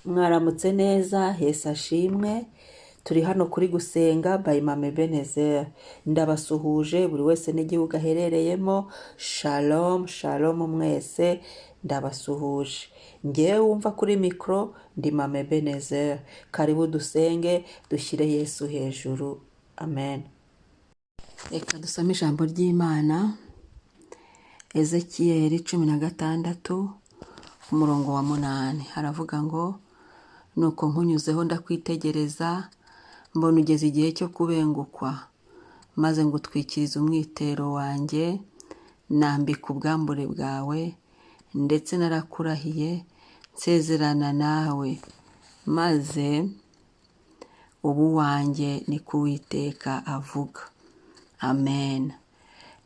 Mwaramutse neza, Yesu ashimwe. Turi hano kuri Gusenga by Mama Ebenezer. Ndabasuhuje buri wese n'igihugu aherereyemo. Shalom, shalom mwese, ndabasuhuje. Ngewe wumva kuri mikoro ndi Mama Ebenezer. Karibu dusenge, dushyire Yesu hejuru. Amen. Reka dusome ijambo ry'Imana. Ezekiyeli 16, umurongo wa 8, haravuga ngo: "Nuko nkunyuzeho ndakwitegereza, mbona ugeze igihe cyo kubengukwa, maze ngutwikiriza umwitero wanjye, nambika ubwambure bwawe, ndetse narakurahiye nsezerana nawe, maze ubu wanjye, niko Uwiteka avuga." Amen.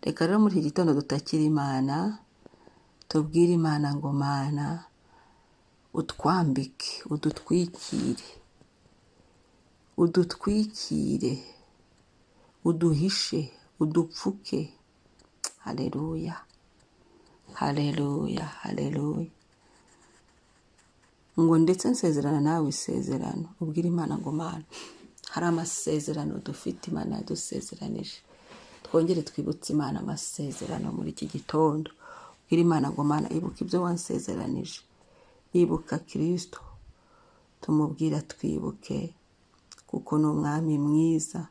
Reka rero muri iki gitondo dutakira Imana, tubwire Imana ngo: "Mana, utwambike, udutwikire, udutwikire, uduhishe, udupfuke." Haleluya, haleluya, haleluya. Ngo ndetse nsezerana nawe isezerano. Ubwire Imana ngo: "Mana, hari amasezerano dufite Imana yadusezeranije." Twongere twibutse Imana amasezerano muri iki gitondo. Ubwire Imana ngo: "Mana, ibuka ibyo wansezeranije, ibuka Kirisito." Tumubwira twibuke, kuko ni umwami mwiza.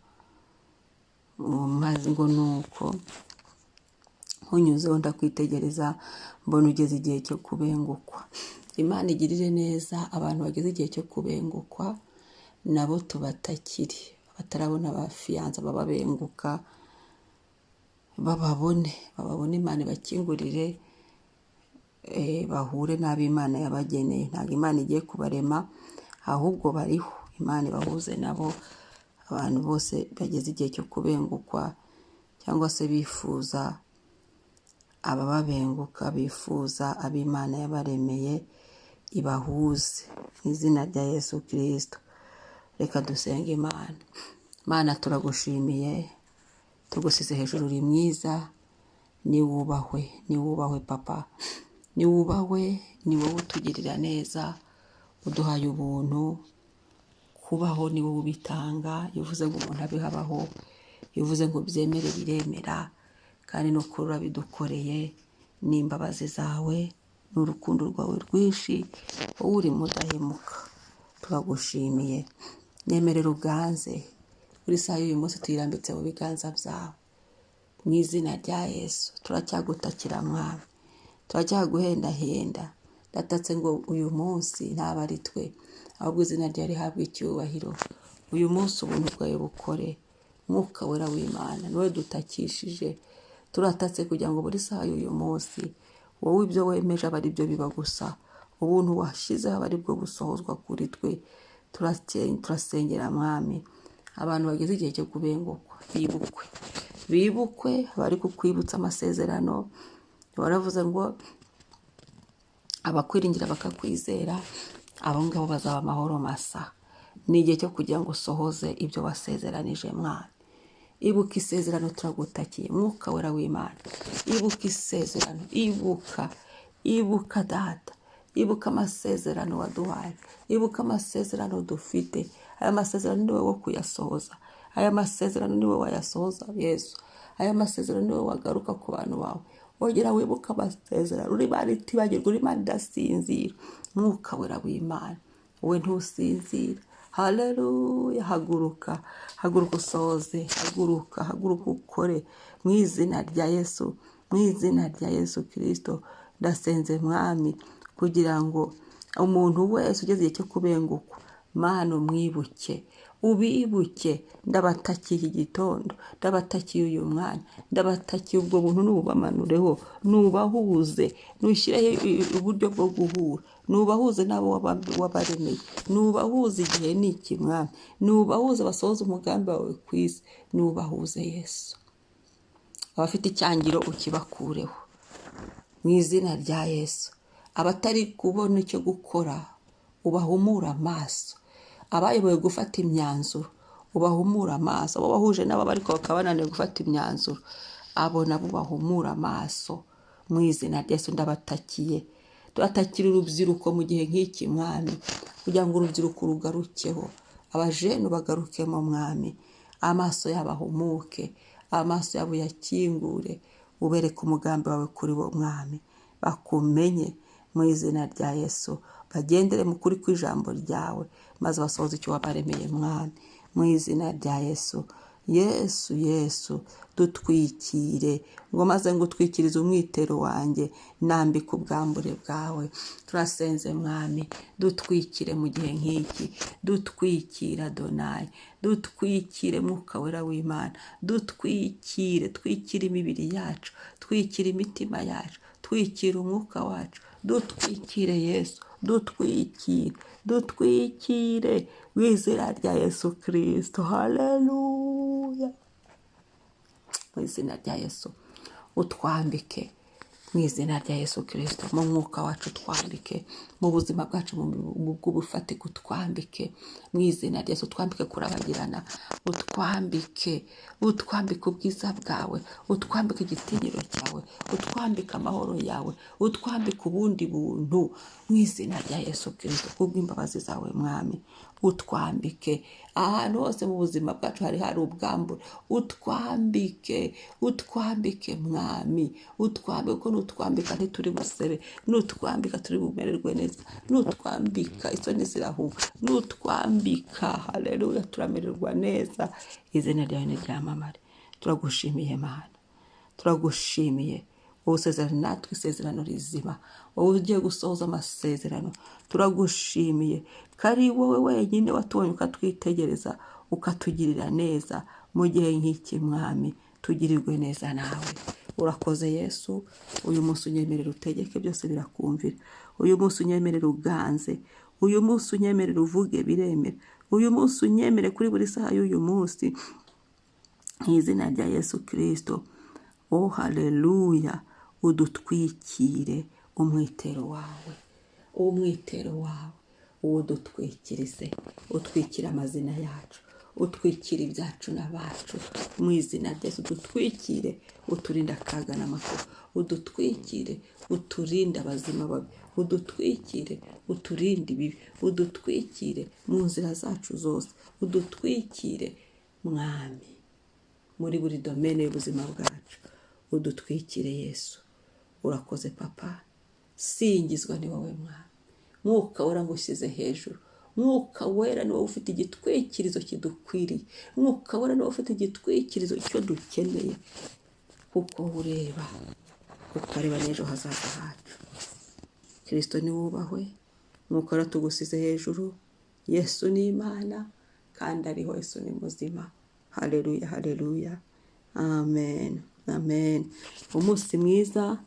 Maze ngo: "Nuko nkunyuzeho ndakwitegereza, mbona ugeze igihe cyo kubengukwa." Imana igirire neza abantu bageze igihe cyo kubengukwa, nabo tubatakire. Batarabona ba fiancé bababenguka bababone, bababone. Imana ibakingurire, bahure n'ab'Imana yabageneye. Ntabwo Imana igiye kubarema, ahubwo bariho. Imana ibahuze nabo. Abantu bose bageze igihe cyo kubengukwa cyangwa se bifuza abababenguka, bifuza ab'Imana yabaremeye, ibahuze mu izina rya Yesu Kirisito. Reka dusenge Imana. Mana, turagushimiye, tugusize hejuru, uri mwiza, niwubahwe, niwubahwe Papa, niwubahwe. Ni wowe utugirira neza, uduhaye ubuntu. Kubaho ni wowe ubitanga. Iyo uvuze ngo umuntu abeho, abaho. Iyo uvuze ngo byemere, biremera. Kandi n'ukuri urabidukoreye, ni imbabazi zawe, ni urukundo rwawe rwinshi. Wowe uri mudahemuka, turagushimiye. Nemerera uganze buri saha y'uyu munsi, tuyirambitse mu biganza byawe mu izina rya Yesu. Turacyagutakira Mwami, turacyaguhendahenda. Ndatatse ngo uyu munsi ntaba ari twe, ahubwo izina ryawe rihabwe icyubahiro. Uyu munsi ubuntu bwawe bukore. Mwuka Wera w'Imana, niwe dutakishije. Turatatse kugira ngo buri saha y'uyu munsi wowe ibyo wemeje aba ari byo biba gusa, ubuntu washyizeho aba ari bwo busohozwa kuri twe. Turasengera Mwami abantu bageze igihe cyo kubengukwa bibukwe, bibukwe. Bari kukwibutsa amasezerano. Waravuze ngo abakwiringira bakakwizera, abo ngabo bazaba amahoro masa. Ni igihe cyo kugira ngo usohoze ibyo wasezeranije. Mwana, ibuka isezerano. Turagutakiye, Mwuka Wera w'Imana, ibuka isezerano, ibuka, ibuka Data, ibuka amasezerano waduhaye, ibuka amasezerano dufite. Aya masezerano ni wowe wo kuyasohoza. Aya masezerano ni wowe wayasohoza, Yesu. Aya masezerano ni wowe wagaruka ku bantu bawe, wongera wibuka amasezerano. Uri Imana itibagirwa, uri Imana idasinzira. Mwuka Wera w'Imana, wowe ntusinzira. Haleluya! Haguruka, haguruka usoze, haguruka, haguruka ukore mu izina rya Yesu, mu izina rya Yesu Kirisito. Ndasenze Mwami kugira ngo umuntu wese ugeze igihe cyo kubengukwa, Mana, umwibuke, ubibuke. Ndabatakiye iki gitondo, ndabatakiye uyu mwanya, ndabatakiye. Ubwo buntu nububamanureho, nubahuze, nushyireho uburyo bwo guhura, nubahuze n'abo wabaremeye, nubahuze. Igihe ni iki, Mwami? Nubahuze basohoze umugambi wawe ku isi. Nubahuze, Yesu. Abafite icyangiro ukibakureho mu izina rya Yesu. Abatari kubona icyo gukora ubahumura amaso. Abayoboye gufata imyanzuro ubahumura amaso. Abo bahuje nabo ariko bakaba bananiwe gufata imyanzuro, abo nabo bahumura amaso mu izina rya Yesu. Ndabatakiye. Turatakira urubyiruko mu gihe nk'iki, Mwami, kugira ngo urubyiruko rugarukeho, abajene bagarukemo, Mwami, amaso yabo ahumuke, amaso yabo uyakingure, ubereke umugambi wawe kuri bo, Mwami, bakumenye mu izina rya Yesu, bagendere mu kuri kw'ijambo ryawe, maze basohoze icyo wabaremeye, Mwami, mu izina rya Yesu. Yesu, Yesu, dutwikire ngo maze ngo utwikirize umwitero wanjye, nambike ubwambure bwawe. Turasenze, Mwami, dutwikire mu gihe nk'iki, dutwikira Adonayi, dutwikire Mwuka Wera w'Imana, dutwikire, twikire imibiri yacu, twikire imitima yacu, twikire umwuka wacu, dutwikire Yesu, dutwikire, dutwikire mu izina rya Yesu Kirisito. Haleluya! Mu izina rya Yesu utwambike, mu izina rya Yesu Kirisito, mu mwuka wacu twambike, mu buzima bwacu bw'ubufatika utwambike, mu izina rya Yesu utwambike kurabagirana, utwambike, utwambike ubwiza bwawe, utwambike igitinyiro cyawe, utwambike amahoro yawe, utwambike ubundi buntu mu izina rya Yesu Kirisito, kubw'imbabazi zawe, Mwami, utwambike ahantu hose mu buzima bwacu hari hari ubwambure, utwambike, utwambike, Mwami, utwambike, kuko nutwambika ntituri busebe, nutwambika turi bumererwe neza, nutwambika isoni zirahunga, nutwambika, haleluya, turamererwa neza. Izina ryawe niryamamare. Turagushimiye, Mana, turagushimiye wowe usezerano natwe isezerano rizima, wowe ugiye gusohoza amasezerano. Turagushimiye ko ari wowe wenyine watubonye, ukatwitegereza, ukatugirira neza mu gihe nk'iki. Mwami, tugirirwe neza nawe. Urakoze, Yesu. Uyu munsi unyemerera utegeke, byose birakumvira. Uyu munsi unyemerera uganze, uyu munsi unyemerera uvuge, biremera. Uyu munsi unyemere kuri buri saha y'uyu munsi, mu izina rya Yesu Kirisito. Oh, haleluya! Udutwikire umwitero wawe, umwitero wawe uwudutwikirize, utwikire amazina yacu, utwikire ibyacu n'abacu mu izina rya Yesu. Udutwikire, uturinde akaga n'amakuba, udutwikire, uturinde abazima babi, udutwikire, uturinde ibibi, udutwikire mu nzira zacu zose, udutwikire, Mwami, muri buri domaine y'ubuzima bwacu, udutwikire, Yesu. Urakoze, Papa, singizwa, ni wowe Mwami. Mwuka Wera, ngushyize hejuru. Mwuka Wera, ni wowe ufite igitwikirizo kidukwiriye. Mwuka Wera, ni wowe ufite igitwikirizo icyo dukeneye, kuko ureba, ukareba n'ejo hazaza hacu. Kirisito niwubahwe. Mwuka Wera, tugusize hejuru. Yesu ni Imana kandi ariho, Yesu ni muzima. Haleluya, haleluya, amen, amen. Umunsi mwiza.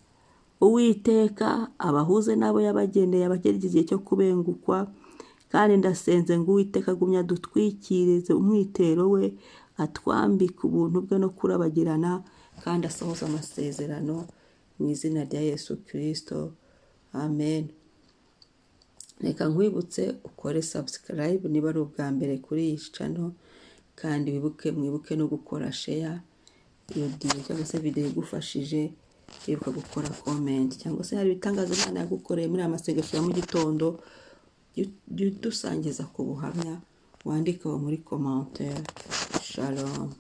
Uwiteka abahuze n'abo yabageneye, abagejeje igihe cyo kubengukwa. Kandi ndasenze ngo Uwiteka agumye adutwikirize umwitero we, atwambike ubuntu bwe no kurabagirana, kandi asohoze amasezerano mu izina rya Yesu Kirisito, amen. Reka nkwibutse ukore subscribe niba ari ubwa mbere kuri iyi channel, kandi wibuke, mwibuke no gukora share iyo audio cyangwa se video igufashije. Wibuka gukora comment, cyangwa se hari ibitangaza Imana yagukoreye muri aya masengesho ya mu gitondo, jya udusangiza ku buhamya, wandike aho muri commentaire. Shalom.